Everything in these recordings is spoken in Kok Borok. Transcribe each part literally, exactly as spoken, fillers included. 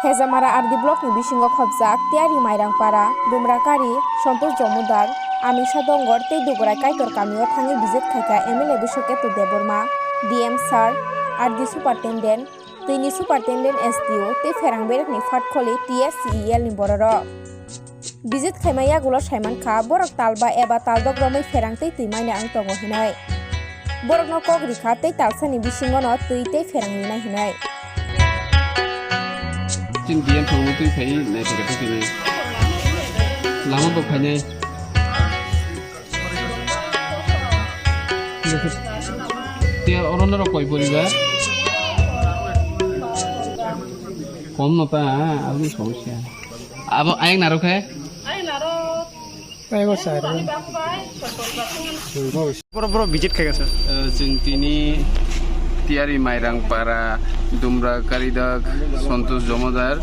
Hejamara R D block ni bisingo khopjak Tiyari Mairangpara, Dumrakari, Santosh Jomodar, Amingsa Dongor tei Dugurai Kaitor kamio thangwi visit khaikha M L A Bishwaketu Debbarma, D M sir, R D superintendent, twini superintendent S D O tei pherang berekni phat kholi T S C E L ni bororok. Visit khaima yagulo saimankha, borok talba eba taldok romwi pherang tei twi mani ang tongo hinwi. Borokno kok rikha tei talsani bisingono twi tei pherang rinai hinwi. Chini D M thangwi twi phai naithokhe tei tini. Lama bo phainai. Te oro norok koi poribar? Kom no ta, aboni somosya. Abo ayang narok hai? Ayang narok. Ayang sar. Boro, boro visit khai gasa. Eh, chwng tini Tiyari Mairangpara, Dumra Karidak, Santosh Jomodar,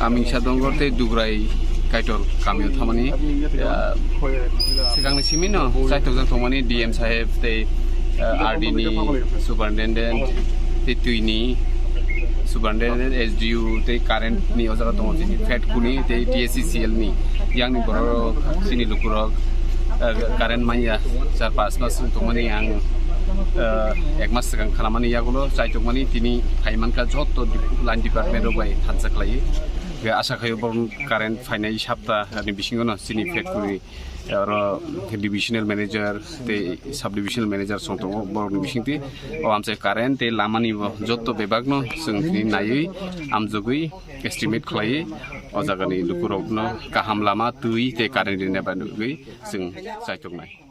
Amingsa Dongor tei Dugrai Kaitor kamio thamani, eh, swkangni simino chaithokjak tongmani D M saheb tei, eh, R D ni superintendent tei twini superintendent, S D O tei current ni o jaga tongo chini phet kuni tei T S C E L ni yang ni borok chini lukurok, eh, current manya char pas mas tongmani ang, eh, ek mas swkang khanamani yagulo chaithokmani tini phaimankha joto line department rok bai thansa khlaiwi. Hwnkhe asa khaio borok current phainai sapta ni bisingo no chini phet kuni oro divisional manager tei sub divisional manager song tongo borokni bisingtwi. O amchai current tei lamani bo joto bebakno chwng tini naiwi amjogwi estimate khlaiwi o jagani lukurokno kaham lama twi tei current rina bagwi chwng chaithoknai.